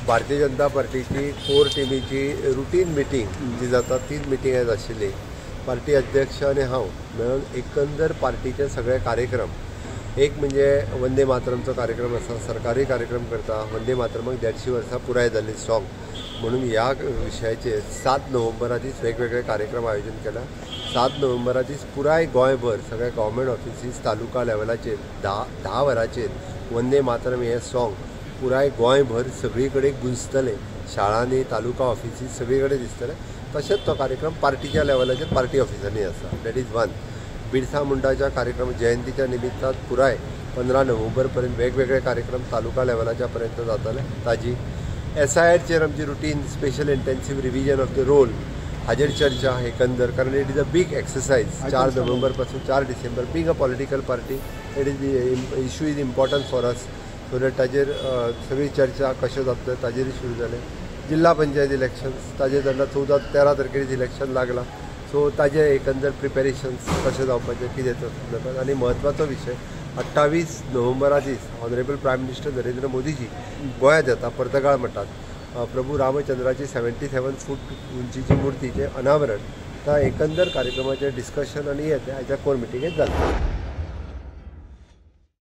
भारतीय जनता पार्टीची कोर टिमीची routine meeting जी जाता तीच मिटींग आयज आशिल्ली. पार्टी अध्यक्ष आनी हांव मेळून एकंदर पार्टीचे सगळे कार्यक्रम, एक म्हणजे वंदे मातरमचो कार्यक्रम आसा, सरकारी कार्यक्रम करता. वंदे मातरमाक 150 वर्सां पुराय जाल्ली सॉंग म्हणून ह्या विशयाचेर 7 नोव्हेंबरा दीस वेगवेगळे कार्यक्रम आयोजन केला. 7 नोव्हेंबरा दीस पुराय गोंयभर सगळे गव्हर्मेंट ऑफिसीस तालुका लेवलाचेर 10 वरांचेर वंदे मातरम हें सॉंग पुराय गोंयभर सगळी कडेन गुंजतलें. शाळांनी, तालुका ऑफिसीस सगळी कडेन दिसतलें. तशेंच तो कार्यक्रम पार्टीच्या लेवलाचेर पार्टी ऑफिसांनी आसा. That is one. Birsa मुंडाच्या कार्यक्रम जयंतीच्या निमित्तान पुराय 15 नोव्हेंबर पर्यंत वेगवेगळे कार्यक्रम तालुका लेवलाच्या पर्यंत जातले. ताजी SIRचेर आमची routine special intensive revision of the roll हाजेर चर्चा एकंदर, कारण it is a big exercise. 4 November पासून 4 डिसेंबर being a political party it is issue is important for us. So that ताजेर सगळी चर्चा कशें जातलें ताजेर सुरू जालें. जिल्हा पंचायत इलेक्शन्स ताजेर जेन्ना 14-13 तारखेर इलेक्शन लागलां, सो ताजें एकंदर प्रिपेरेशन्स कशें जावपाचें कितें संदर्भात. आनी म्हत्वाचो विशय 28 नोव्हेंबरा दीस honourable prime minister Narendra Modiji गोंयांत येता. पर्तगाळ मठांत प्रभू रामचंद्राची 77 फूट उंचीची मूर्तीचें अनावरण. त्या एकंदर कार्यक्रमाचें डिस्कशन आनी हें आयच्या कोर मिटिंगेंत जालें.